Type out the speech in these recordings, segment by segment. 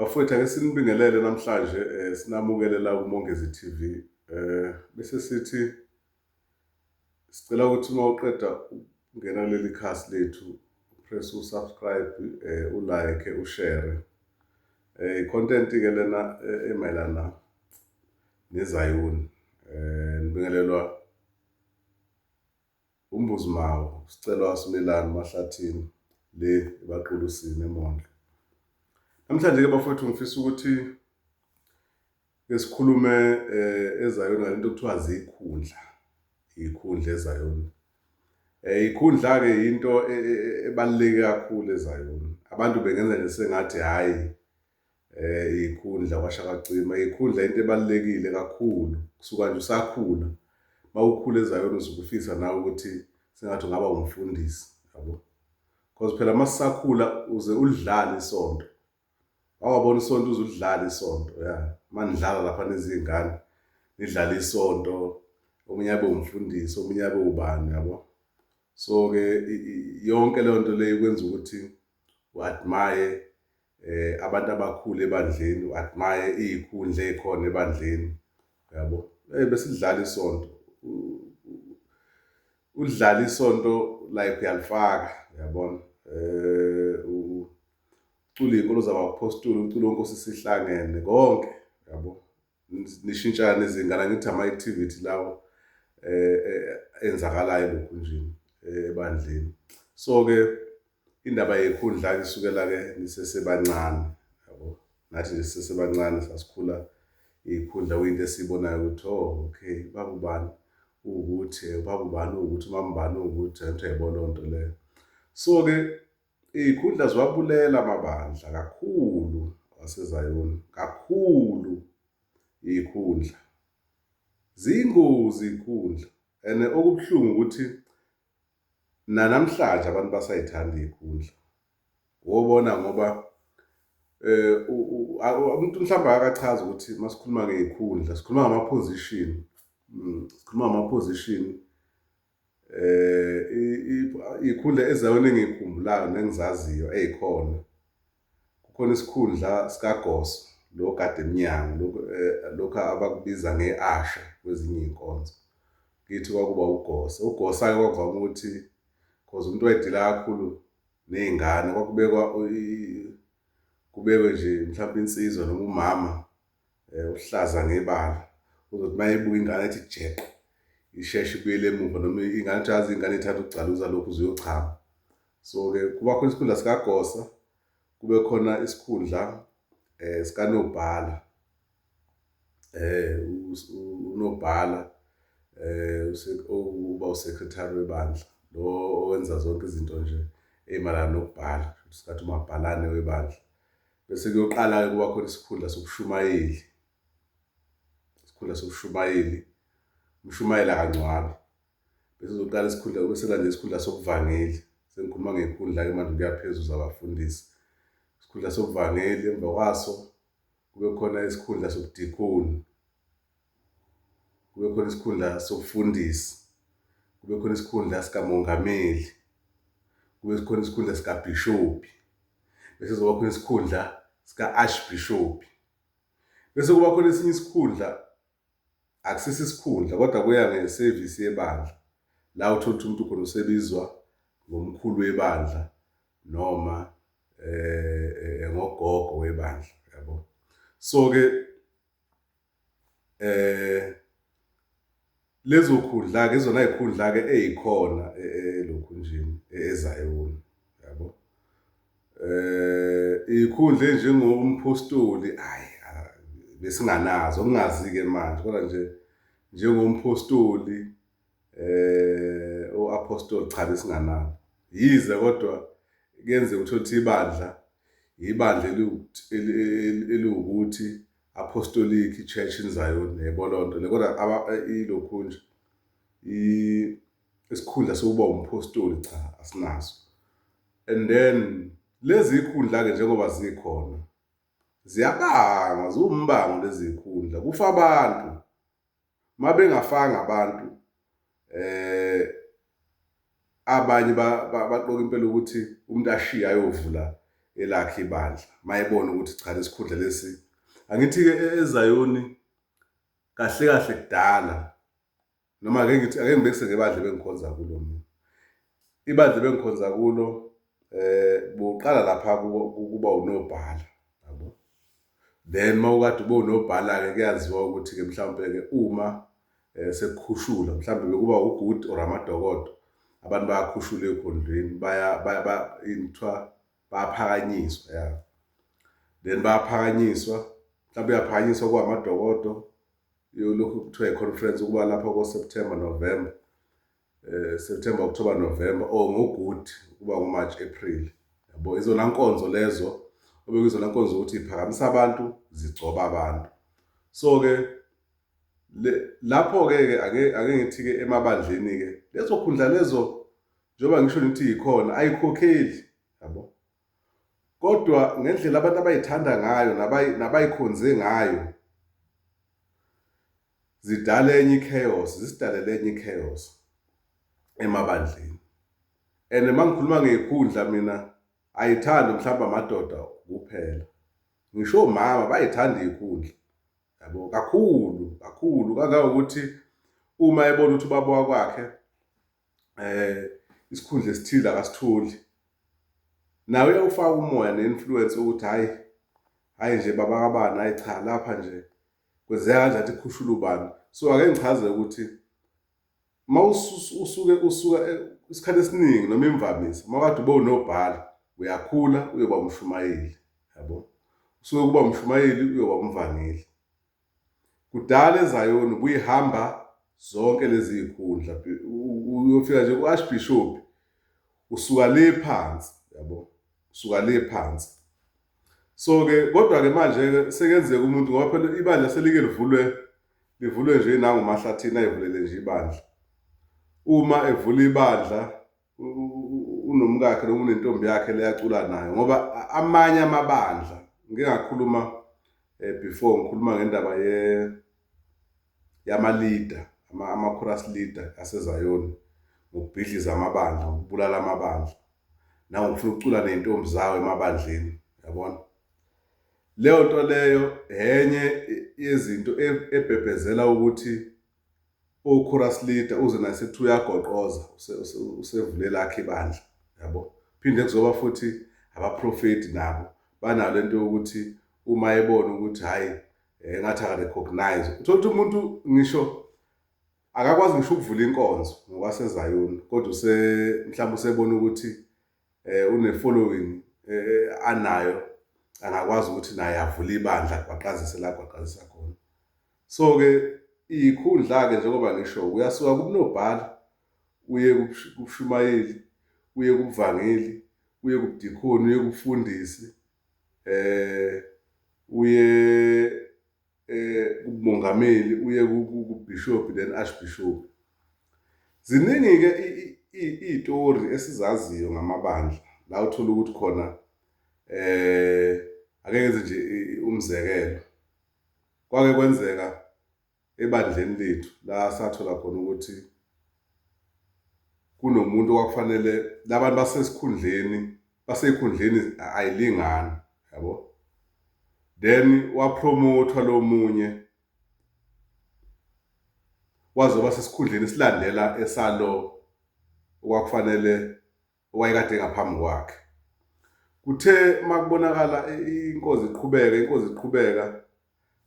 Bafowethu ake sinibingelele namhlanje sinamukele la kuMongezi TV. Bese sithi sicela ukuthi uma uqeda ukungena kuleli khasi lethu press u-subscribe, u-like, u-share. I-content-ke lena emayelana neZayoni. Nibingelelwa UMbuzimawo, Sicelo Simelane Mahlathini le eBaqulusini eMondlo. Namhlanje-ke bafowethu ngifisa ukuthi ke sikhulume eZayoni ngale nto okuthiwa zikhundla, iy'khundla eZayoni. Ikhundla-ke yinto ebaluleke kakhulu eZayoni. Abantu bengenza nje sengathi hhayi Iy'khundla kwasha kwacima. Iy'khundla into ebalulekile kakhulu kusuka nje usakhula. Uma ukhula eZayoni usuke ufisa nawe ukuthi sengathi ungaba umfundisi yabo. Cause phela uma sisakhula uze ulidlale isonto. Wawabona isonto uze ulidlale isonto ya. Uma nidlala lapha nizingane nidlala isonto, omunye abe umfundisi, omunye abe ubani yabo. So-ke yonke leyo nto leyo ikwenza ukuthi u-admire abantu abakhulu ebandleni, u-admire iy'khundla ey'khona ebandleni, yabo. Besidlala isonto, udlala isonto like uyalifaka, uyabona. Ucula iy'nkolo zabaphostoli, ucula oNkosi Sihlangene, konke, yabo. Nishintshane izingane, angithi ama-activity lawo enzakalayo elokhunjini, ebandleni. So-ke Indaba yekhundla-ke isukela-ke nisesebancane yabo. Nathi nje sisesebancane sasikhula ikhundla kuyinto esiyibonayo ukuthi oh okay ubaba ubani uwukuthi, ubaba ubani uwukuthi, umama ubani uwukuthi, angithi uyayibona leyo nto leyo. So-ke iy'khundla ziwabulela amabandla kakhulu aseZayoni, kakhulu iy'khundla. Ziyingozi iy'khundla and okubuhlungu ukuthi Nanamhlanje abantu basayithanda iy'khundla. Wobona ngoba umuntu mhlawumbe akachazi ukuthi uma sikhuluma ngey'khundla sikhuluma ngama-position, sikhuluma ngama-position. Iy'khundla eziyaweni engiy'khumbulayo nengizaziyo ey'khona, kukhona isikhundla sikagoso lo ogada emnyango lokhu lokhu abakubiza nge-usher kwezinye iy'nkonzo. Kithi kwakuba ugosa. Ugosa-ke kwakuvame ukuthi cause umuntu wayedila kakhulu ney'ngane kwakubekwa kubekwe nje mhlawumpe insizwa noma umama uhlaza ngebala uzothi uma ebuka ingane ethi jeqe isheshe ibuyele emuva noma ingane athi yazi ingane ithanda ukugcaluza lokhu uzoyochama. So-ke kuba khona isikhundla sikagosa, kube khona isikhundla sikanobhala. Unobhala uba u-secretary webandla, lo owenza zonke izinto nje ey'mayelana nokubhala, singathi umabhalane webandla. Bese kuyoqala-ke kuba khona isikhundla sobushumayeli, isikhundla sobushumayeli, umshumayeli akangcwabi. Bese kuzoqala isikhundla, bese kulandela isikhundla sobuvangeli. Sengikhuluma ngey'khundla-ke manje kuya phezulu zabafundisi. Isikhundla sobuvangeli, emva kwaso kube khona isikhundla sobudikhoni, kube khona isikhundla sobufundisi, kube khona isikhundla sikamongameli, kube khona isikhundla sikabhishobhi, bese kuzoba khona isikhundla sika-archbishop, bese kuba khona esinye isikhundla, akusiso isikhundla kodwa kuya ngesevisi yebandla, la uthola ukuthi umuntu khona usebizwa ngomkhulu webandla noma ngogogo webandla yabo. So-ke lezo khundla-ke izona y'khundla-ke ey'khona elokhunjini eZayoni yabo. Iy'khundla ey'njengomphostoli hhayi besinganazo, ngingazi-ke manje kodwa nje njengomphostoli o-apostle cha besinganabo. Yize kodwa kuyenzeka uthole ukuthi ibandla, ibandla eliwukuthi Apostolic Church in Zion, yebo leyo nto le kodwa ilokhu nje isikhundla sokuba umphostoli cha asinaso. And then lezi zikhundla-ke njengoba zikhona ziyabangwa, ziwumbango lezi zikhundla, kufa abantu. Uma bengafanga abantu abanye baqoka impela ukuthi umuntu ashiye ayovula elakhe ibandla mayebona ukuthi cha lesikhundla lesi angithi-ke eZayoni kahle kahle kudala noma ake ngithi ake ngibekise ngebandla bengikhonza kulo mina ibandla bengikhonza kulo buqala lapha kuba unobhala yabo then mawukade ube unobhala-ke kuyaziwa ukuthi-ke mhlawumpe-ke uma sekukhushula mhlawumbe bekuba ugood or amadokodo abantu bayakhushula ey'khundleni baya kuthiwa bayaphakanyiswa ya then bayaphakanyiswa mhlawumbe uyaphakanyiswa kwamadokodo yolokhu kuthiwa i-conference ukuba lapha ko-September November September October November or ngoGood kuba ngoMarch April yabo izona nkonzo lezo obekuyizona nkonzo ukuthi iphakamisa abantu zigcoba abantu so ke lapho ke ke ake ngithi ke emabandleni ke lezo khundla lezo njengoba ngisho ngithi yikhona ayikhokheli yabo kodwa ngendlela abantu abayithanda ngayo nabayikhonze ngayo zidala enye i-chaos zisidalele enye i-chaos emabandleni and uma ngikhuluma ngey'khundla mina ayithandi mhlawumbe amadoda kuphela ngisho omama bayithanda iy'khundla yabo kakhulu kakhulu kangangokuthi uma ebona ukuthi ubaba wakwakhe isikhundla esithile akasitholi nawe uyawufaka umoya ne-influence ukuthi hhayi hhayi nje baba kabani hhayi cha lapha nje kwenzeka kanjani athi khushula ubani so ake ngichaze ukuthi uma usuke usuka isikhathi esiningi noma imvamisa uma kade ube unobhala uyakhula uyoba umshumayeli yabo usuke kuba umshumayeli uyoba umvangeli Kudala eZayoni ubuyihamba zonke lezi zikhundla uyofika nje ku-Archbishop usuka le phansi yabo usuka le phansi so ke kodwa ke manje ke sekenzeka umuntu ngoba phela ibandla selike livulwe livulwe nje nanguMahlathini ayivulele nje ibandla uma evula ibandla unomkakhe noma unentombi yakhe leyacula nayo ngoba amanye amabandla ngike ngakhuluma before ngikhuluma ngendaba ye yama leader ama chorus leader aseZayoni ngokubhidliza amabandla ngokubulala amabandla nangokufuna ukucula nezintombi zawo emabandleni yabona leyo nto leyo enye yezinto ebhebhezela ukuthi o-chorus leader uze naye sekuthiwa uyagoqoza usevule lakhe ibandla yabo phinde kuzoba futhi abaprofeti nabo banayo lento yokuthi uma ebona ukuthi hhayi engathi akarecognize uthola ukuthi umuntu ngisho akakwazi ngisho ukuvula inkonzo ngokwasezayoni kodwa use mhlawumbe usebona ukuthi une-following anayo angakwazi ukuthi naye avule ibandla agwaqazise la agwaqazisa khona So-ke iy'khundla-ke njengoba ngisho uyasuka kubunobhala uye kubushumayeli uye kubuvangeli uye kubudikhoni uye kubufundisi uye kubumongameli uye kubishop then archbishop. Ziningi-ke iy'tori esizaziyo ngamabandla la uthola ukuthi khona ake ngenze nje umzekelo. Kwake kwenzeka ebandleni lethu la sathola khona ukuthi kunomuntu okwakufanele labantu basesikhundleni baseyikhundleni ayilingani yabo then wapromothwa lo munye wazoba sesikhundleni esilandela esalo okwakufanele owayekade ngaphambi kwakhe. Kuthe makubonakala inkonzo iqhubeka, inkonzo iqhubeka,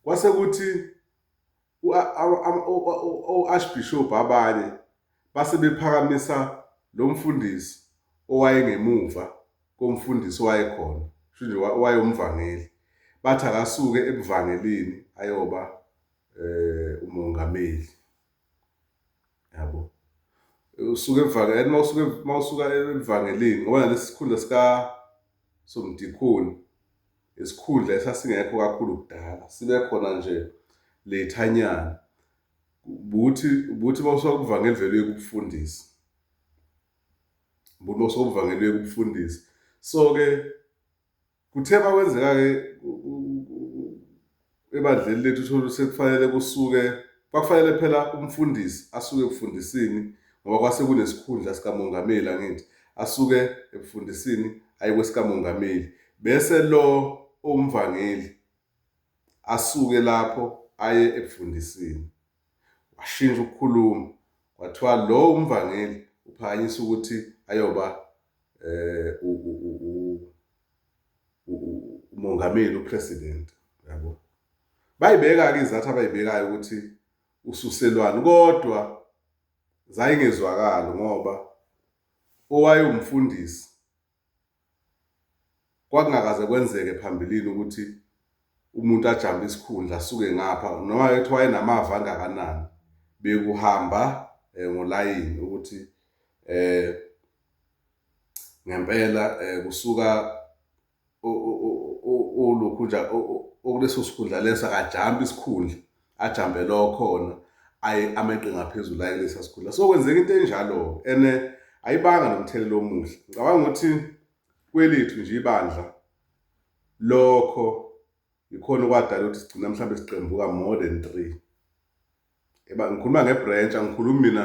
kwase kuthi o-archbishop abanye base bephakamisa lo mfundisi owayengemuva komfundisi owayekhona, kusho nje owayewumvangeli, bathi akasuke ebuvangelini ayoba umongameli. Yabo. Usuke evangeli mawusuke mawusuka evangelini ngoba nalesi sikhundla sika somdikhoni isikhundla esasingekho kakhulu kudala sibe khona nje lethanyana buthi buthi mawusuka kuvangeli vele uye kubufundisi buthi mawusuka kuvangeli uye kubufundisi so ke Kuthe makwenzeka-ke ebandleni lethu uthole sekufanele kusuke kwakufanele phela umfundisi asuke ebufundisini ngoba kwase kunesikhundla sikamongameli angithi asuke ebufundisini aye kwesikamongameli. Bese lo owumvangeli asuke lapho aye ebufundisini. Washintsha ukukhuluma, kwathiwa lo umvangeli uphakanyiswa ukuthi ayoba umongameli, upresident, yabo. Bayibeka-ke izathu abayibekayo ukuthi ususelwani kodwa zayingezwakali ngoba owayewumfundisi kwakungakaze kwenzeke phambilini ukuthi umuntu ajambe isikhundla asuke ngapha noma ethi wayenamava angakanani bekuhamba eh, ngolayini ukuthi eh ngempela eh, kusuka olokhu nje okuleso sikhundla leso akajampi isikhundla ajampe lo khona aye ameqe ngaphezulu aye kulesa sikhundla so kwenzeka into enjalo ene ayibanga nomthelela omuhle ngicabanga ukuthi kwelethu nje ibandla lokho yikhona okwadala ukuthi sigcina mhlawumbe siqembuka more than 3 eba ngikhuluma ngebranch angikhulumi mina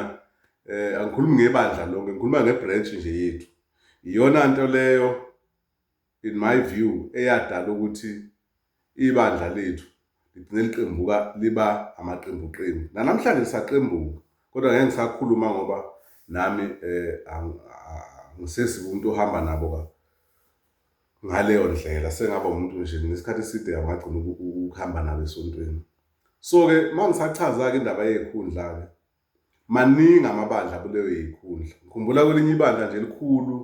eh angikhulumi ngebandla lonke ngikhuluma ngebranch nje yethu iyona nto leyo in my view eyadala ukuthi ibandla lethu ligcine liqembuka liba amaqembuqembu nanamhlanje lisaqembuka kodwa ngeke ngisakhuluma ngoba nami eh angisesi umuntu ohamba nabo ka ngaleyo ndlela sengaba umuntu nje ngesikhathi eside ngagcina ukuhamba nabo esontweni so-ke uma ngisachaza-ke indaba yey'khundla-ke maningi amabandla kuleyo yey'khundla ngikhumbula kwelinye ibandla nje elikhulu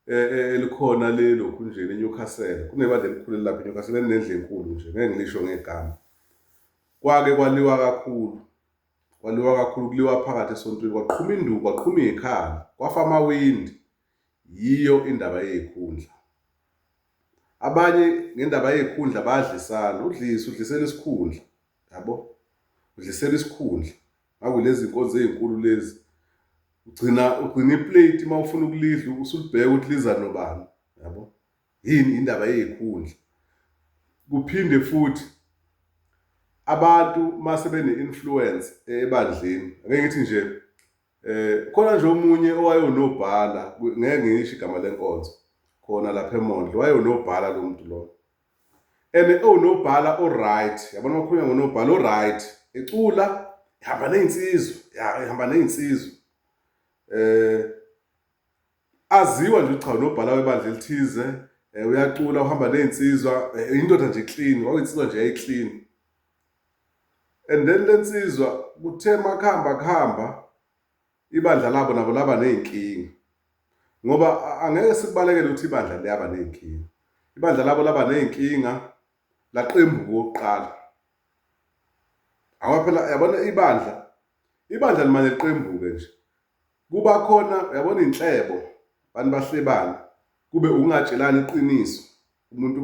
e, e, elikhona le lokhu nje eNewcastle kunebandla elikhulu elapha eNewcastle elinendlu enkulu nje ngeke ngilisho ngegama kwake kwaliwa kakhulu kwaliwa kakhulu kuliwa phakathi esontweni kwaqhuma induku kwaqhuma iy'khala kwafa amawindi yiyo indaba yey'khundla abanye ngendaba yey'khundla bayadlisana udlise udlisela isikhundla yabo udlisela isikhundla Ngakulezi nkonzo ezinkulu lezi ugcina ugcina iplate uma ufuna ukulidla usulibheka ukuthi liza nobani yabo yini indaba yezikhundla kuphinde futhi abantu mase bene-influence ebandleni ake ngithi nje eh khona nje omunye owayonobhala ngeke ngisho igama lenkonzo khona lapha eMondlo wayonobhala lo muntu lo and owunobhala o-right yabona makhulunywa ngonobhala o-right ecula ihamba ney'nsizwa ya ihamba ney'nsizwa eh aziwa nje cha unobhala webandla elithize eh, uyacula uhamba ney'nsizwa eh, indoda nje clean kwakuyinsizwa nje yayi-clean and then le nsizwa kuthe makuhamba kuhamba ibandla labo nabo laba ney'nkinga ngoba angeke sikubalekele ukuthi ibandla liyaba ney'nkinga ibandla labo laba ney'nkinga laqembuka okokuqala ngoba phela yabona ibandla ibandla limane liqembuke nje kuba khona yabona inhlebo abantu bahlebana kube ukungatshelani iqiniso umuntu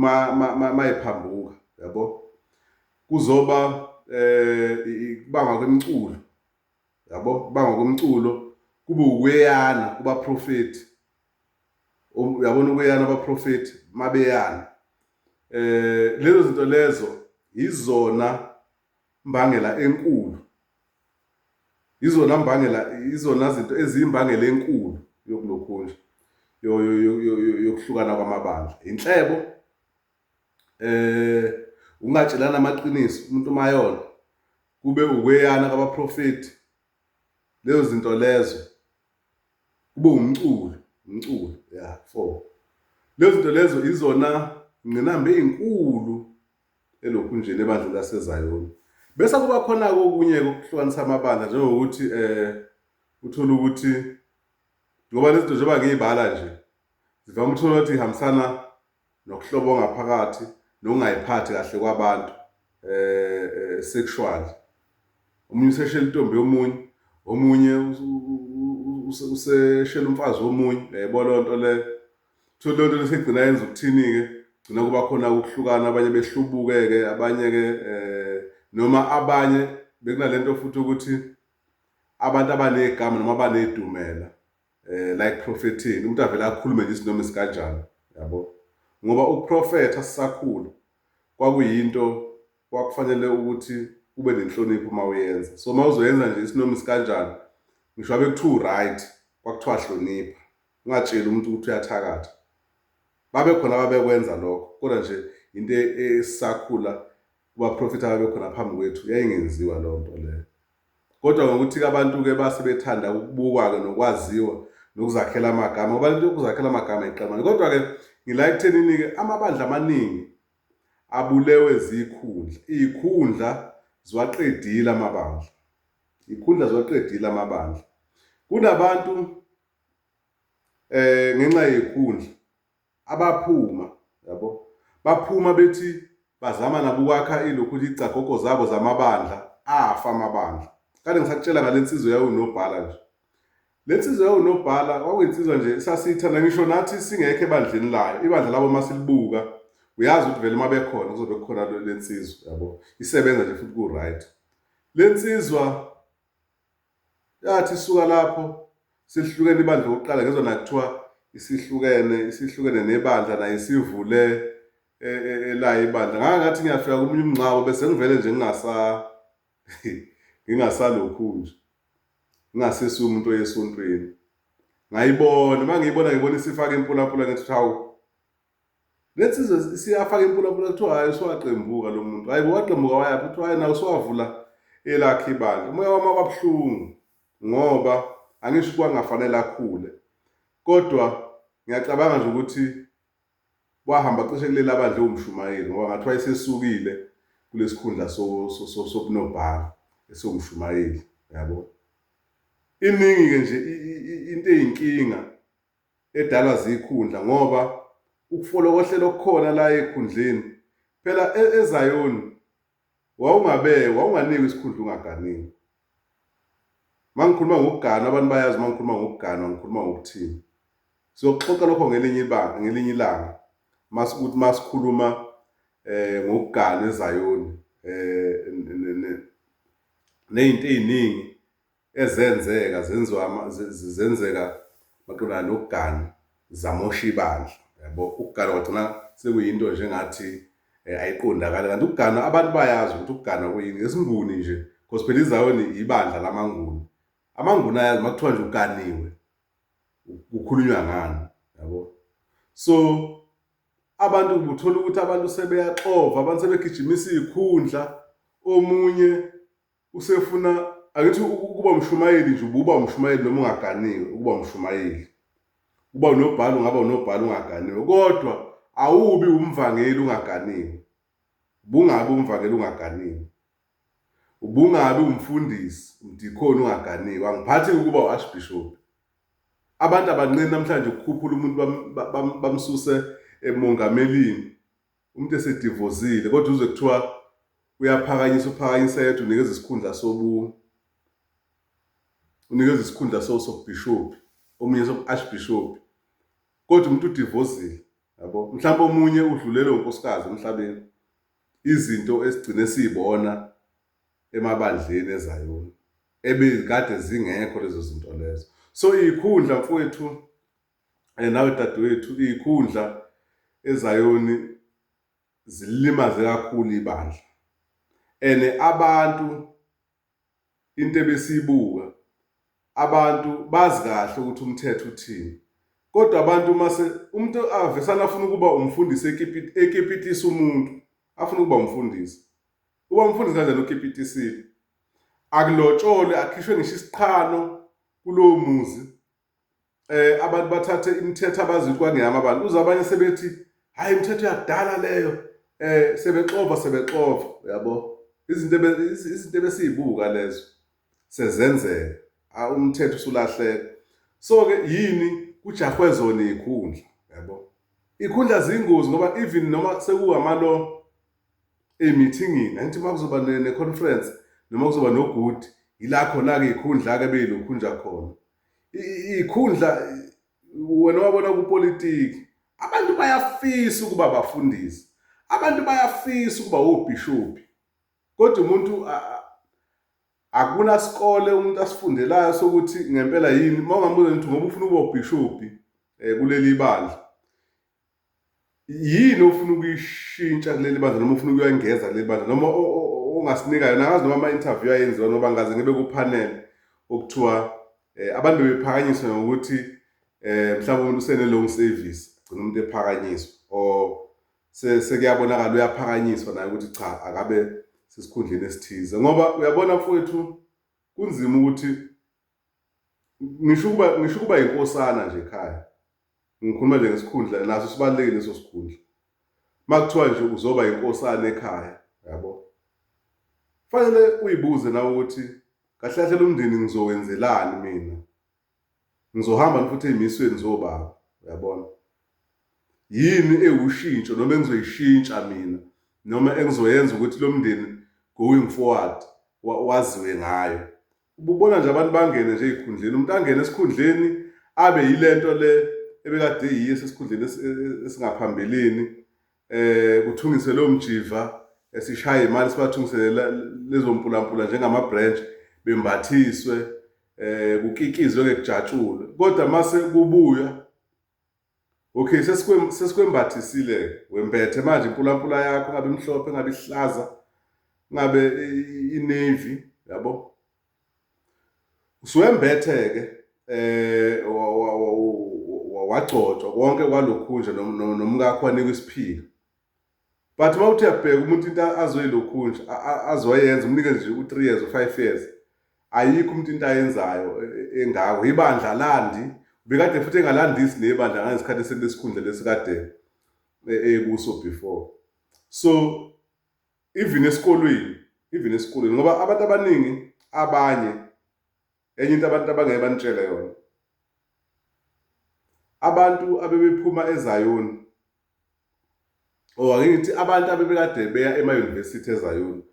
mayephambuka yabo kuzoba eh kubangwa kwemiculo yabo kubangwa komculo kube ukweyana kubaprofeti um, uyabona ukweyana abaprofeti mabeyana eh lezo zinto lezo izona mbangela enkulu izona mbangela izona zinto eziyimbangela enkulu yokulokhu nje yokuhlukana kwamabandla inhlebo eh ungatshelana amaqiniso umuntu mayona kube ukweyana kwabaprofeti lezo zinto lezo kube umculo umculo ya four lezo zinto lezo izona ngqinamba ezinkulu elokhu nje nebandla laseZayoni bese kuba khona okunye ukuhlukanisa amabandla njengokuthi eh uthola ukuthi ngoba lezi zinto njengoba ngiyibala nje zivame ukuthola ukuthi ihambisana nokuhlobonga phakathi nokungayiphathi kahle kwabantu eh, eh sexually omunye useshela intombi yomunye omunye useshela umfazi womunye uyayibona loo nto leyo thola loo nto lesigcina yenza ukuthini-ke gcina kuba khona ukuhlukana abanye behlubuke-ke abanye-ke eh noma abanye bekunalento futhi ukuthi abantu abanegama noma abanedumela eh like propheting umuntu avele akhulume nje isinoma isikanjani yabo ngoba ukuprofetha sisakhula kwakuyinto kwakufanele ukuthi ube nenhlonipho uma uyenza so uma uzoyenza nje isinoma isikanjani ngisho abe kuthiwa right kwakuthiwa hlonipha ungatsheli umuntu ukuthi uyathakatha. Babekhona ababekwenza lokho, kodwa nje into esisakhula kubaprofethi ababekhona phambi kwethu yayingenziwa leyo nto leyo. Kodwa ngokuthi-ke abantu-ke base bethanda ukubukwa-ke nokwaziwa nokuzakhela amagama, ngoba lento yokuzakhela amagama iqamane. Kodwa-ke ngila ekuthenini-ke amabandla amaningi abulewe zikhundla. Iy'khundla ziwaqedile amabandla. Iy'khundla ziwaqedile amabandla. Kunabantu ngenxa yey'khundla abaphuma yabo baphuma bethi bazama nabo ukwakha ilokhu icagogo zabo zamabandla afa amabandla kade ngisakutshela ngale nsizwa yawunobhala nje le nsizwa yawunobhala kwakuyinsizwa nje sasiyithanda ngisho nathi singekho ebandleni layo ibandla labo masilibuka uyazi ukuthi vele uma bekhona kuzobe kukhona le nsizwa yabo isebenza nje futhi ku-right le nsizwa Yathi isuka lapho selihlukene ibandla okokuqala ngezwa nakuthiwa isihlukene isihlukene nebandla naye isivule e, e, elayo ibandla ngangathi ngiyafika komunye umngcwabo bese ngivele nje ngingasa ngingasalokhu nje ngingasesi umuntu oyesontweni ngayibona uma ngiyibona ngibona isifaka impulampula ngithi hawu Lensizwa isiyafaka impulampula kuthiwa hhayi usuwaqembuka lo muntu. Hhayi bo waqembuka wayaphi? Kuthiwa hhayi nawe usuwavula elakhe ibandla. Umoya wami wababuhlungu ngoba angisho ukuthi kwangafanele akhule kodwa ngiyacabanga nje ukuthi wahamba cishe kulela bandla ewumshumayeli ngoba ngathi wayesesukile kulesikhundla sobunobhala esewumshumayeli yabo. Iningi-ke nje into eyinkinga edalwa zikhundla ngoba ukufolokohlela okukhona la ekhundleni phela e, eZayoni wawungabekwa wawunganikwa isikhundla ungaganiwe mangikhuluma ngokugana abantu bayazi mangikhuluma ngokugana ngikhuluma ngokuthini siyoxoxa lokho ngelinye ibanga ngelinye ilanga masukuthi masikhuluma eh ngokugana eZayoni eh nezinto eziningi ezenzeka zenziwa zenzeka maqondana nokugana zamosha ibandla yabo ukugana kwagcina sekuyinto nje engathi eh, ayiqondakali kanti ukugana abantu bayazi ukuthi ukugana kuyini ngesinguni nje because phela izayoni ibandla lamanguni amanguni ayazi uma kuthiwa nje uganiwe kukhulunywa ngani yabo so abantu uthola ukuthi abantu sebeyaxova abantu sebegijimisa iy'khundla omunye usefuna angithi ukuba umshumayeli nje ububa umshumayeli noma ungaganiwe ukuba umshumayeli uba unobhala ungaba unobhala ungaganiwe kodwa awubi umvangeli ungaganiwe ubungabi umvangeli ungaganiwe ubungabi umfundisi umdikhoni ungaganiwe angiphathi ukuba u-archbishop abantu abanqeni namhlanje ukukhuphula umuntu bamsuse emongamelini umuntu esedivozile kodwa uzwe kuthiwa uyaphakanyisa uphakanyisa yedwa unikeza isikhundla sobu unikeza isikhundla sobishop omunye sobu-archbishop kodwa umuntu udivozile yabo mhlawumbe omunye udlulelwe unkosikazi emhlabeni izinto esigcine siyibona emabandleni ezayoni ebekade zingekho lezo zinto lezo so ikhundla mfowethu eh, nawe dadewethu izikhundla eZayoni zilimaze kakhulu ibandla ene abantu into ebesiyibuka abantu bazi kahle ukuthi umthetho uthini kodwa abantu mase umuntu avesana afuna ukuba umfundisi ekipitisa umuntu afuna ukuba umfundisi uba umfundisi kanjani ukipitisile akulotsholwe akhishwe ngisho isiqhano kulowo muzi eh abantu bathathe imithetho abazi ukuthi kwangeyami abantu uze abanye sebethi hayi imithetho yakudala leyo eh sebexova sebexova yabo izinto izinto ebesizibuka lezo sezenzeka umthetho usulahleka so ke yini kujahwe zona izikhundla yabo ikhundla zingozi ngoba even noma sekuwamalo emithingini angithi uma kuzoba ne-conference noma kuzoba nogudi yila khona-ke ikhundla-ke beyilokhunja khona ikhundla wena wabona kupolitiki abantu bayafisa ukuba abafundisi abantu bayafisa ukuba obhishophi kodwa umuntu akunasikole umuntu asifundelayo sokuthi ngempela yini uma ungambuza ukuthi ngoba ufuna ukuba ubhishophi um kuleli bandla yini ofuna ukuyishintsha kuleli bandla noma ufuna ukuyongeza kuleli bandla noma ongasinika yona angazi noma ama-interview ayenziwa noma ngaze ngibe kuphanel okuthiwa um abantu bebephakanyiswa ngokuthi um mhlawumbe umuntu usene-long service. Gcina umuntu ephakanyiswa or sekuyabonakala uyaphakanyiswa naye ukuthi cha akabe sesikhundleni esithize ngoba uyabona mfowethu kunzima ukuthi ngisho ukuba inkosana nje ekhaya. Ngikhuluma nje ngesikhundla, naso sibalulekile leso sikhundla. Uma kuthiwa nje uzoba inkosana ekhaya, yabo, fanele uyibuze nawe ukuthi kahle kahle lo mndeni ngizowenzelani mina, ngizohamba futhi ey'misweni zobaba, uyabona? Yini ewushintsho noma engizoyishintsha mina noma engizoyenza ukuthi lo mndeni going forward waziwe ngayo? Ububona nje abantu bangene nje ey'khundleni, umuntu angene esikhundleni abe yilento le ebekade yiyo esesikhundleni esingaphambilini, kuthungise lowo mjiva, esishaye imali sibathungisele lezo mpulampula njengama-branch, bembathiswe, kukikizwe ke kujatshulwe. Kodwa mase kubuya, okay, sesikwembathisile, wembethe manje impulampula yakho, ngabe imhlophe, ngabe ihlaza, ngabe i-navy, yabo. Usuwembethe-ke wagcotshwa konke kwalokhunja nomkakho wanikwa isiphika. But uma uthi uyabheka umuntu into azoyilokhunja azoyenza, umnike nje u-3 years u-5 years, ayikho umuntu into ayenzayo engako. Ibandla landi ubekade futhi engalandisi nebandla ngesikhathi esekulesikhundla lesikade ekuso before. So even esikolweni ngoba abantu abaningi abanye, enye into abantu abangeke banitshele yona, abantu abebephuma eZayoni, or ake ngithi abantu abebekade beya ema-university eZayoni,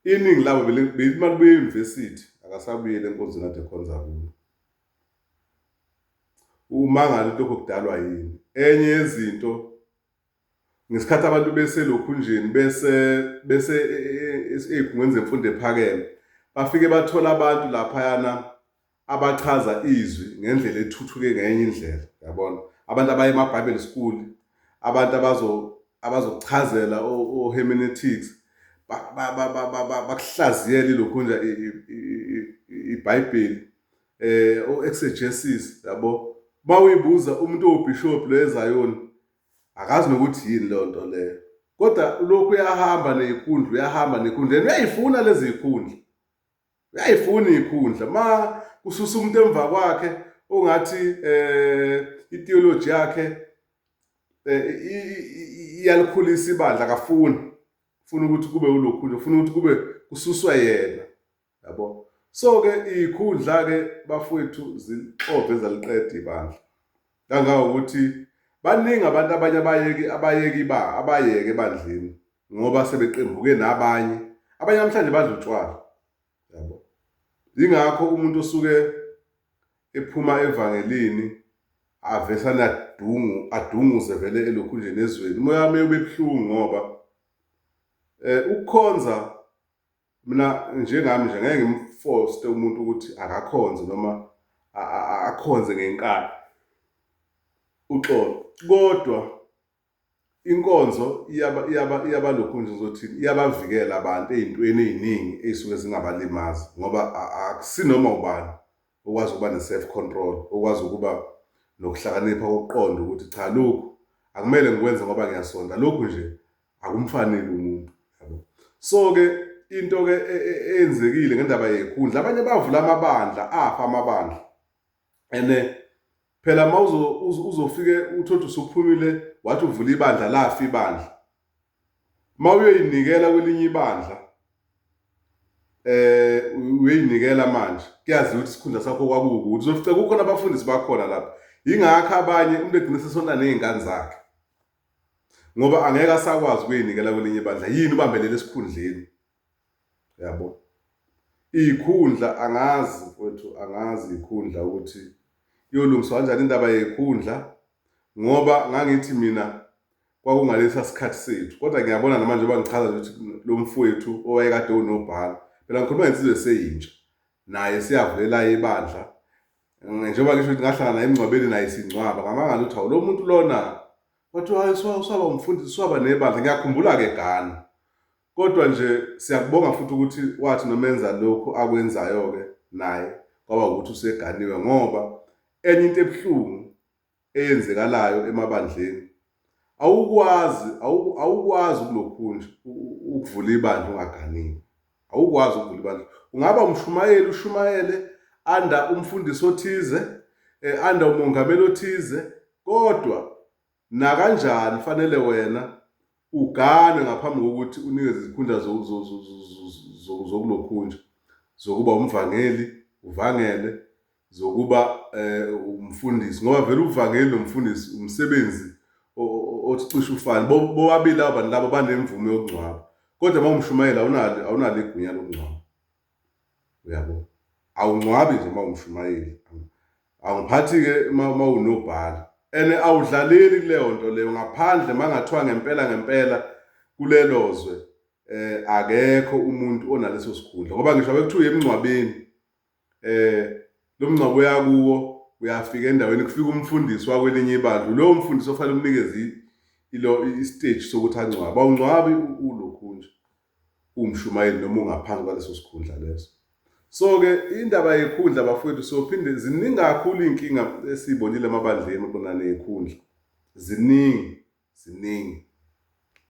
iningi labo belithi uma libuya e-university akasabuyeli enkonzweni ade khonza kuyo. Umangala ukuthi lokho kudalwa yini. Enye yezinto, ngesikhathi abantu beselokhunjeni bese ey'khungweni zemfundo ephakeme, bafike bathola abantu laphayana abachaza izwi ngendlela ethuthuke ngenye indlela, yabona, abantu abaye ema-Bible school, abantu abazokuchazela o-hermeneutics, bakuhlaziyele ilokhunja iBhayibheli, o-exegesis, yabo. Mawuyibuza umuntu owubishop lo eZayoni akazi nokuthi yini leyo nto leyo, kodwa lokhu uyahamba neyikhundla, uyahamba nekhundla, and uyayifuna lezi yikhundla, uyayifuna ikhundla. Ma kususa umuntu emva kwakhe ongathi i-theology yakhe iyalikhulisa ibandla, akafuni, ufuna ukuthi kube ulokhunja, ufuna ukuthi kube kususwe yena, yabo. So ke ikhundla ke bafowethu zixove zaliqeda ibandla kangangokuthi baningi abantu abanye abayeki ba abayeke ebandleni ngoba sebeqembuke nabanye. Abanye namhlanje badla utshwala, yabo. Ingakho umuntu osuke ephuma evangelini avesane adungu adunguze vele elokhunjeni ezweni. Umoya wami ube buhlungu ngoba ukukhonza, mina njengami nje ngeke ngimforce umuntu ukuthi akakhonze noma akhonze ngenkani, uxolo, kodwa inkonzo iyaba lokhu nje ngizothini, iyabavikela abantu ey'ntweni ey'ningi ey'suke zingabalimazi, ngoba akusinoma ubani okwazi ukuba ne-self control, okwazi ukuba nokuhlakanipha kokuqonda ukuthi cha, lokhu akumele ngikwenze ngoba ngiyasonta, lokhu nje akumfanele umuntu, yabo. So ke into ke eyenzekile ngendaba yekhundla, abanye bavula amabandla, afa amabandla. And phela uma uzofike uthole usuphumile wathi uvula ibandla, lafa ibandla. Uma uyoyinikela kwelinye ibandla, uyoyinikela manje, kuyaziwa ukuthi isikhundla sakho kwakuwukuthi uzofica kukhona abafundisi bakhona lapha. Yingakho abanye umuntu egcina sesonta ney'ngane zakhe ngoba angeke asakwazi ukuyinikela kwelinye ibandla. Yini ubambelele esikhundleni, yabo? Iy'khundla angazi mfowethu, angazi iy'khundla ukuthi iyolungiswa kanjani indaba yekhundla, ngoba ngangithi mina kwakungalesa sikhathi sethu, kodwa ngiyabona namanje njengoba ngichaza nje ukuthi lo mfowethu owayekade unobhala, phela ngikhuluma ngensizwe eseyintsha, naye siyavulela ibandla. Njengoba ngisho ukuthi ngahlangana naye emngcwabeni naye singcwaba, ngamangala ukuthi hawu, lo muntu lona, wathi hayi, usaba umfundisi, usaba nebandla. Ngiyakhumbula-ke Ghana. Kodwa nje siyakubonga futhi ukuthi wathi noma enza lokhu akwenzayo-ke naye kwaba ukuthi useganiwe, ngoba enye into ebuhlungu eyenzekalayo emabandleni. Awukwazi awukwazi ukulokhunja ukuvula ibandla ungaganiwe. Awukwazi ukuvula ibandla. Ungaba umshumayeli ushumayele anda umfundisi othize, eh, anda umongameli othize, kodwa nakanjani fanele wena uganwe ngaphambi kokuthi unikeze izikhundla zokulokhunja zokuba umvangeli uvangele zokuba eh, umfundisi ngoba vele uvangeli nomfundisi umsebenzi othi cishe ufane. Bobabili laba bantu laba banemvume yokungcwaba, kodwa uma umshumayeli awunalo awunalo igunya lokungcwaba, uyabo. Awungcwabi nje uma umshumayeli, angiphathi-ke uma unobhala and awudlaleli kuleyo nto leyo ngaphandle uma ngathiwa ngempela ngempela kulelo zwe eh akekho umuntu onaleso sikhundla, ngoba ngisho bekuthiwa emngcwabeni eh lo mngcwabo uyakuwo uyafika endaweni kufika umfundisi wakwelinye ibandla, lowo mfundisi ofanele umnikeze ilo istage sokuthi angcwabe. Awungcwabi ulokhu nje uwumshumayeli noma ungaphansi kwaleso sikhundla leso. So-ke indaba yekhundla bafowethu, sophinde ziningi kakhulu iy'nkinga esiy'bonile emabandleni khona ney'khundla, ziningi ziningi.